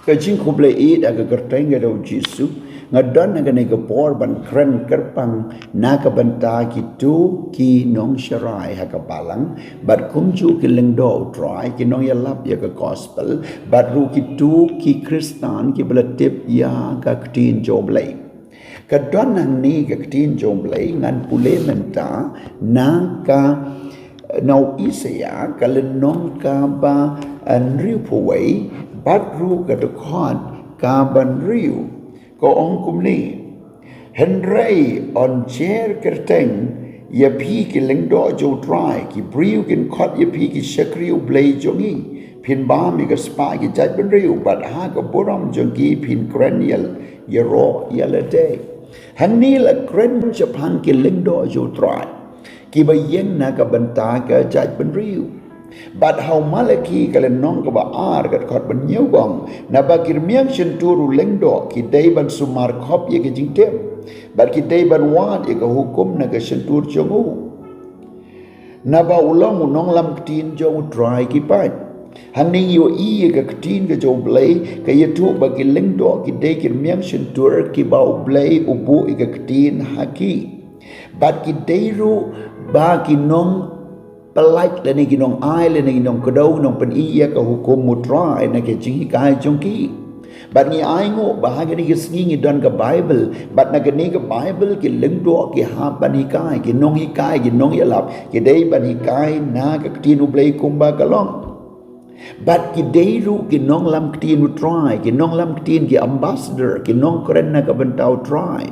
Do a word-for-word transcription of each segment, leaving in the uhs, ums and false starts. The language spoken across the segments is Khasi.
Ka jingkhublei ïa ka kyrteng ka da u Jisu. Nga don ha kane ka por ban kren kyrpang na ka bynta kito ki nongsharai ha ka balang, bad kumjuh ki lyngdoh u Trai, ki nongïalap ïa ka gospel, bad ruh kito ki Khristan kiba la tip ïa ka ktien jong u Blei. Ka don hangne ka ktien jong u Blei, ngan pule mynta na ka, na u Isaïah, ka lynnong kaba hynriewphew wei, bad ruh ka dkhot kaba hynriew, ka ong kumne: Hynrei yn jer kyrteng ïa phi ki lyngdoh jong u Trai, ki briew kin khot ïa phi ki shakri u Blei jong ngi. Phin bam ïa ka spah ki jaitbynriew, bad ha ka burom jong ki phin kren ïa, ïaroh ïa lade. Hangne la kren shaphang ki lyngdoh jong u Trai, kiba ïeng na ka bynta ka jaitbynriew. Bad ha u Malaki ka lynnong kaba ar, ka dkhot ba hynñiew, ka ong: Naba ki rmiang shyntur u lyngdoh ki dei ban sumar khop ïa ka jingtip, bad ki dei ban wad ïa ka hukum na ka shyntur jong u. Naba u long u nonglam ktien jong u Trai ki paid. Hangne ngi ïohi ïa ka ktien ka jong u Blei ka ïathuh ba ki lyngdoh ki dei ki rmiang shyntur kiba u Blei u buh ïa ka ktien ha ki. Bad ki dei ruh ba ki nongpyllait lane ki nongai lane ki nongkdew, nongpyni ïa ka hukum u Trai na ka jinghikai jong ki. Bad ngi ainguh ba ha kane ka sngi ngi don ka Baibl, bad na kane ka Baibl ki lyngdoh ki hap ban hikai, ki nonghikai, ki nongïalap ki dei ban hikai na ka ktien u Blei kumba ka long. Bad ki dei ruh ki nonglam ktien u Trai, ki nonglam ktien, ki ambassador, ki nongkren na ka bynta u Trai.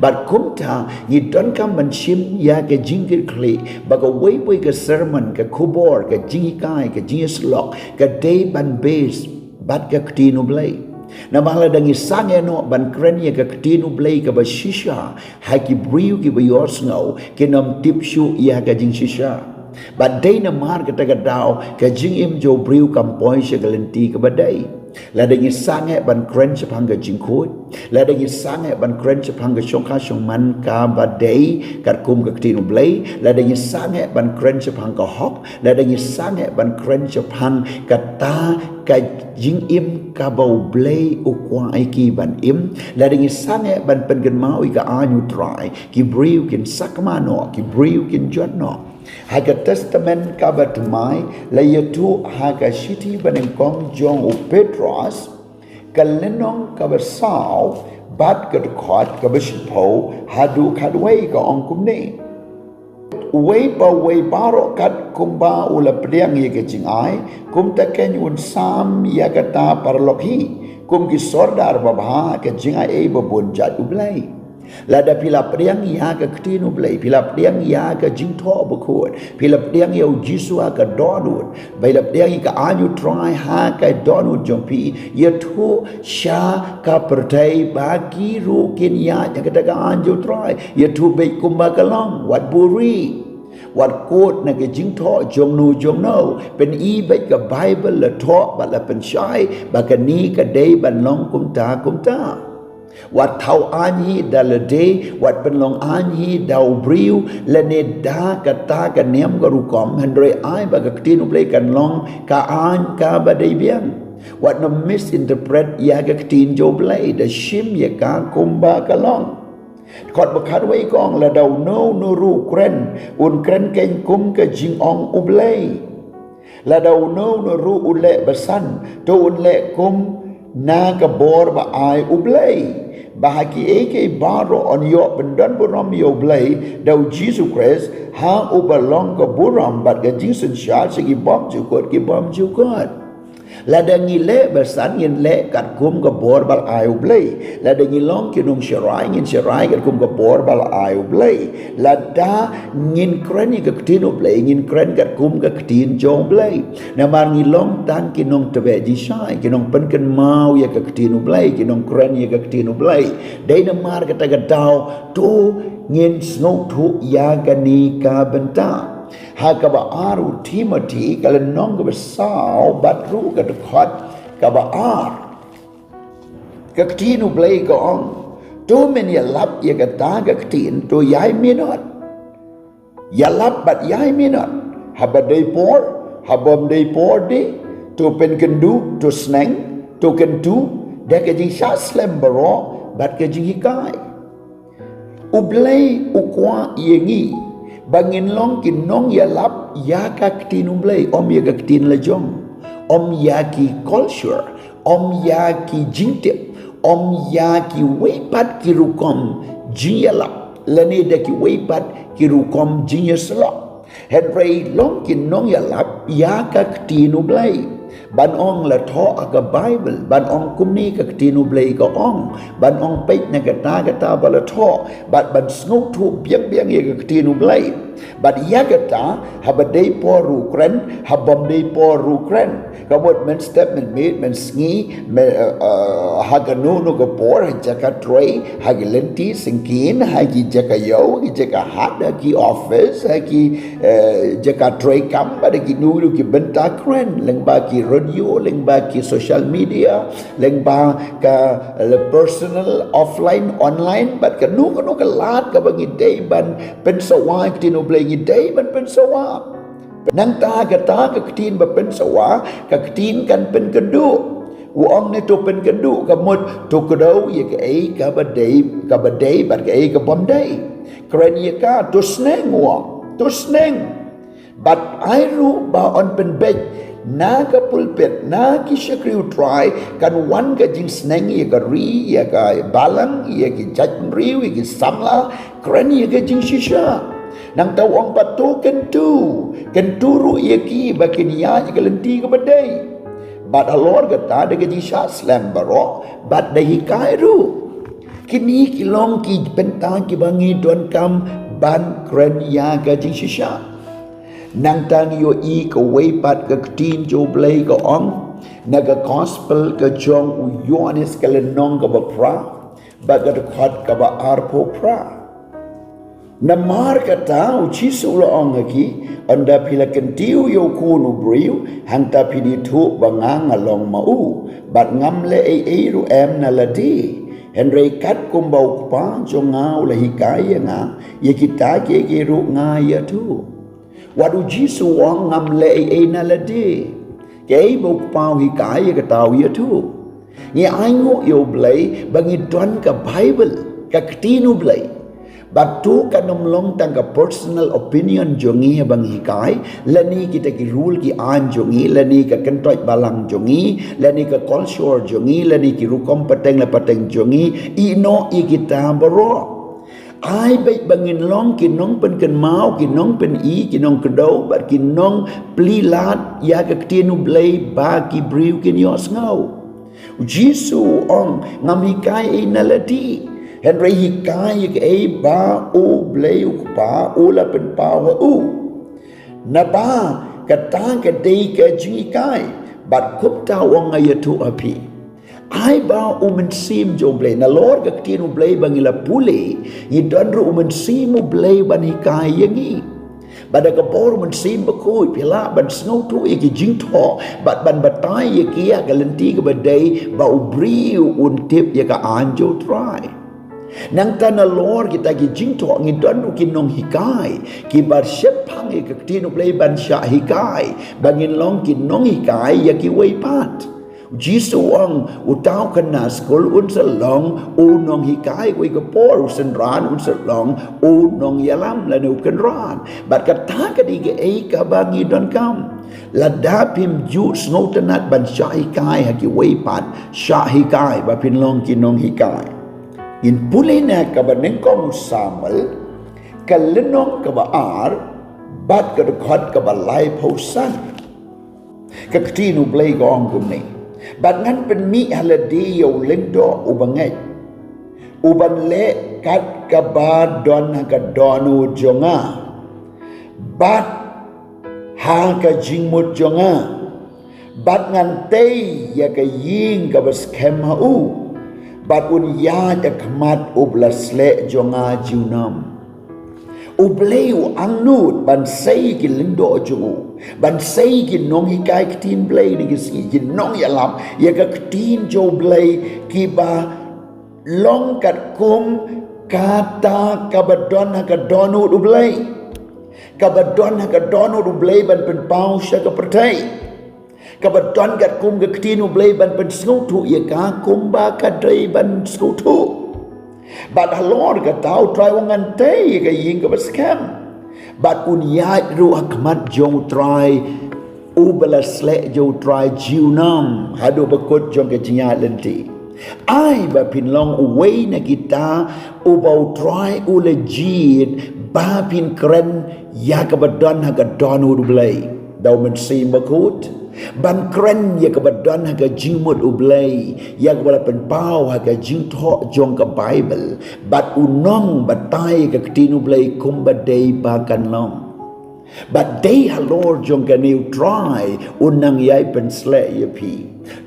Bad kumta ngi donkam ban shim ïa ka jingkitkhlieh ba kawei pa kawei ka sermon, ka khubor, ka jinghikai, ka jingïasyllok ka dei ban base bad ka ktien u Blei. Namar lada ngi sangeh noh ban kren ïa ka ktien u Blei kaba shisha ha ki briew kiba ïohsngew, kin ym tip shuh ïa ka jingshisha. Bad dei namar kata ka daw ka jingim jong u briew kam poi sha ka lynti kaba dei. Lada ngi sangeh ban kren shaphang ka jingkhuid, lada ngi sangeh ban kren shaphang ka shongkha shongman kaba dei katkum ka ktien u Blei, lada ngi sangeh ban kren shaphang ka hok, lada ngi sangeh ban kren shaphang kata ka jingim kaba u Blei u kwah ïa ki ban im, lada ngi sangeh ban pynkynmaw ïa ka aiñ u Trai, ki briew kin sakma noh, ki briew kin jot noh. Ha ka Testament kaba thymmai la ïathuh ha ka shithi banyngkong jong u Petros, ka lynnong kaba saw, bad ka dkhot kaba shiphew haduh khatwei, ka ong kumne: Uwei pa uwei baroh katkumba u la pdiang ïa ka jingai, kumta keiñ un sam ïa kata paralok hi, kum ki sordar babha ha ka jingai ei ba bun jait u Blei. Lada phi la pdiang ïa ka ktien u Blei, phi la pdiang ïa ka jingthoh bakhuid, phi la pdiang ïa u Jisu ha ka dohnud, phi la pdiang ïa ka aiñ u Trai ha ka dohnud jong phi, ïathuh sha ka pyrthei ba ki ruh kin ïaid ha kata ka aiñ jong u Trai. Ïathuh beit kumba ka long, wat buhrieh, wat kut na ka jingthoh jongno jongno, pyni beit ka Baibl la thoh bad la pynshai ba kane ka dei ban long kumta kumta. Wat thaw aiñ hi da lade, wat pynlong aiñ hi da u briew lane da kata ka niam ka rukom, hynrei ai ba ka ktien u Blei kan long ka aiñ kaba dei biang. Wat nym misinterpret ïa ka ktien jong u Blei, da shim ïa ka kumba ka long. Dkhot ba khatwei ka ong: Lada uno uno ruh u kren, un kren keiñ kum ka jingong u Blei. Lada uno uno ruh u leh basan, to un leh kum na ka bor ba ai u Blei, ba ha kiei kiei baroh yn ïoh pyndonburom ïa u Blei da u Jisu Khrist, ha uba long ka burom bad ka jingsynshar sha ki bymjukut ki bymjukut. Lada ngi leh basan, ngin leh katkum ka bor ba la ai u Blei. Lada ngi long ki nongsharai, ngin sharai katkum ka bor ba la ai u Blei. Lada ngin kren ïa ka ktien u Blei, ngin kren katkum ka ktien jong u Blei. Namar ngi long tang ki nongtbeh jingshai, ki nongpynkynmaw ïa ka ktien u Blei, ki nongkren ïa ka ktien u Blei. Dei namar kata ka daw to ngin sngewthuh ïa kane ka bynta. Ha kaba ar u Timothi, ka lynnong kaba saw bad ruh ka dkhot kaba ar, ka ktien u Blei ka ong: To men ïalap ïa kata ka ktien, to ïai minot. Ïalap bad ïai minot. Haba dei por, haba ym dei por de, to pynkynduh, to sneng. To kyntu da ka jingshah slem baroh bad ka jinghikai. U Blei u kwah ïa ngi ba ngin long ki nongïalap ïa ka ktien U Blei, ym ïa ka ktien la jong, ym ïa ki culture, ym ïa ki jingtip, ym ïa kiwei pat ki rukom jingïalap lane da kiwei pat ki rukom jingïasyllok. Hynrei long ki nongïalap ïa ka ktien U Blei. Ban ong la thoh ha ka Bible, ban ong kumne ka ktien U Blei ka ong, ban ong peit na kata kata ba la thoh, bad ban sngewthuh biang biang ïa ka ktien U Blei. Bad ïa kata, haba dei por ruh kren, haba ym dei por ruh kren. Ka mut mynstep mynmiet mynsngi, myn, eh, eh, ha kano kano ka por, ha jaka trei, ha ki lynti syngkien, ha ki jaka ïew, ki jaka hat, ha ki office, ha ki, eh, jaka trei kam, bad ha kino kino ki bynta kren, lyngba ki radio, lyngba ki social media, lyngba ka, eh, personal, offline, online, bad kano kano ka lad kaba ngi dei ban pynsawa ïa ka ktien U Blei, ngi dei ban pynsawa. Nangta kata ka ktien ba pynsawa, ka ktien kan pynkynduh. U ong ne to pynkynduh, ka mut to kdew ïa kaei kaba dei, kaba dei bad kaei kaba ym dei. Kren ïa ka, to sneng u ong, to sneng. Bad ai ruh ba yn pynbeit na ka pulpit, na ki shakri U Trai, kan wan ka jingsneng ïa ka ri, ïa ka balang, ïa ki jaitbynriew, ïa ki samla, kren ïa ka jingshisha. Nangta u ong pat to kyntu, kyntu ruh ïa ki ba kin ïaid ïa ka lynti kaba dei. Bad halor kata da ka jingshah slem baroh, bad da hikai ruh. Kine ki long ki bynta kiba ngi donkam ban kren ïa ka jingshisha. Nangta ngi ïohi kawei pat ka ktien jong U Blei ka ong, na ka gospel ka jong u Ïoannis ka lynnong kaba phra, bad ka dkhot kaba arphew phra. Namar kata u Jisu u la ong ha ki, ynda phi la kyntiew ïa U Khun u briew, hangta phin ithuh ba nga nga long ma u, bad ngam leh ei ei ruh em na lade. Hynrei katkum ba U Kpa jong nga u la hikai ïa nga, ïa kita kiei kiei ruh nga ïathuh. Wat u Jisu u ong ngam leh ei ei na lade. Kaei ba U Kpa u hikai ïa kata u ïathuh. Ngi ainguh ïa U Blei ba ngi don ka Bible, ka ktien U Blei. Bad to kan ym long tang ka personal opinion jong ngi haba ngi hikai, lane kita ki rule ki aiñ jong ngi, lane ka kyntoit balang jong ngi, lane ka culture jong ngi, lane ki rukom pateng la pateng jong ngi, ïehnoh ïa kita baroh. Ai beit ba ngin long ki nongpynkynmaw, ki nongpyni, ki nongkdew, bad ki nongplie lad ïa ka ktien U Blei ba ki briew kin ïohsngew. U Jisu u ong, ngam hikai ei na lade, hynrei hikai ïa kaei ba U Blei U Kpa u la pynpaw ha u. Naba kata ka dei ka jinghikai, bad kumta u ong nga ïathuh ha phi. Ai ba U Mynsiem jong U Blei, nalor ka ktien U Blei ba ngi la pule, ngi don ruh U Mynsiem U Blei ban hikai ïa ngi. Bad da ka bor U Mynsiem Bakhuid phi lah ban sngewthuh ïa ki jingthoh, bad ban batai ïa ki ha ka lynti kaba dei ba u briew un tip ïa ka aiñ jong U Trai. Nangta nalor kita ki jingthoh ngi don ruh ki nonghikai, kiba shemphang ïa ka ktien U Blei ban shah hikai, ba ngin long ki nonghikai ïa kiwei pat. U Jisu u ong, uta u khynnah skul un sa long u nonghikai, kawei ka por u synran un sa long u nongïalam lane u kynran. Bad kata ka dei kaei kaba ngi donkam. Lada phim ju sngewtynnat ban shah hikai ha kiwei pat, shah hikai ba phin long ki nonghikai. Ngin pule na kaba nyngkong Samuel, ka lynnong kaba ar, bad ka dkhot kaba laiphew san. Ka ktien U Blei ka ong kumne. Bad ngan pynmih ha lade ïa u lyngdoh u bangeit, u ban leh kat kaba don ha ka dohnud jong nga, bad ha ka jingmut jong nga. Bad ngan tei ïa ka ïing kaba skhem ha u, bad un ïaid ha khmat u ba la sleh jong nga junom. U Blei u angnud ban sei ki lyngdoh jong u, ban sei ki nonghikai ktien Blei, ne ki sngi ki nongïalam ïa ka ktien jong U Blei, kiba long katkum kata kaba don ha ka dohnud U Blei. Kaba don ha ka dohnud U Blei ban pynpaw sha ka pyrthei. kaba don katkum ka ktien u Blei ban pynsngewthuh ïa ka kumba ka dei ban sngewthuh. Bad halor kata u Trai u ong, ngan tei ïa ka ïing kaba skhem. Bad un ïaid ruh ha khmat jong u Trai, uba la sleh jong u Trai junom haduh ba kut jong ka jingïaid lynti. Ai ba phin long uwei na kita uba u Trai u la jied ba phin kren ïa kaba don ha ka dohnud u Blei da u Mynsiem Bakhuid, ban kren ïa kaba don ha ka jingmut u Blei, ïa kaba la pynpaw ha ka jingthoh jong ka Baibl, bad u nongbatai ka ktien u Blei kumba dei ba kan long. Bad dei halor jong kane u Trai un nang ïai pynsleh ïa phi.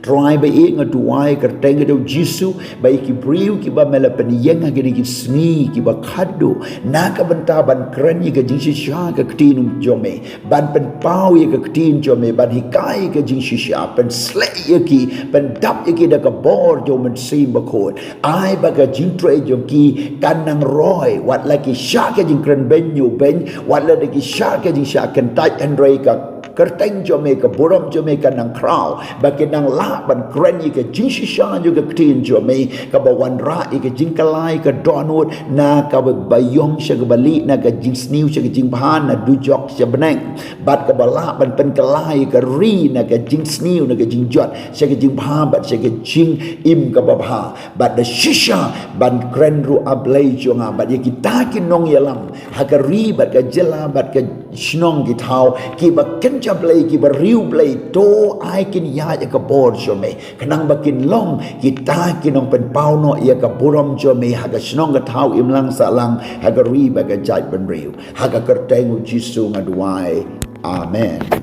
Trai ba ïeit, nga duwai kyrteng ka jong u Jisu ba ïa ki briew kiba me la pynïeng ha kine ki sngi kiba khadduh na ka bynta ban kren ïa ka jingshisha ka ktien jong me, ban pynpaw ïa ka ktien jong me, ban hikai ïa ka jingshisha, pynsleh ïa ki, pyndap ïa ki da ka bor jong u Mynsiem Bakhuid. Ai ba ka jingtrei jong ki kan nang roi, wat la ki shah ka jingkren beiñ ñiewbeiñ, wat la da ki shah ka jingshah kyntait, hynrei ka kyrteng jong me, ka burom jong me kan nang khraw, ba kin nang lah ban kren ïa ka jingshisha jong ka ktien jong me, kaba wanrah ïa ka jingkylla ïa ka dohnud na kaba ïong sha kaba lieh, na ka jingsniew sha ka jingbha, na dujok sha bneng. Bad kaba lah ban pynkylla ïa ka ri na ka jingsniew, na ka jingjot sha ka jingbha bad sha ka jingim kaba bha. Bad da shisha ban kren ruh, A Blei jong nga, bad ïa kita ki nongïalam ha ka ri bad ka jylla bad ka shnong ki thaw, kiba kynja Blei, kiba riewblei, to ai kin ïaid ha ka bor jong me, khnang ba kin long kita ki nongpynpaw noh ïa ka burom jong me ha ka shnong ka thaw, imlang sahlang, ha ka ri bad ka jaitbynriew. Ha ka kyrteng u Jisu nga duwai. Amen.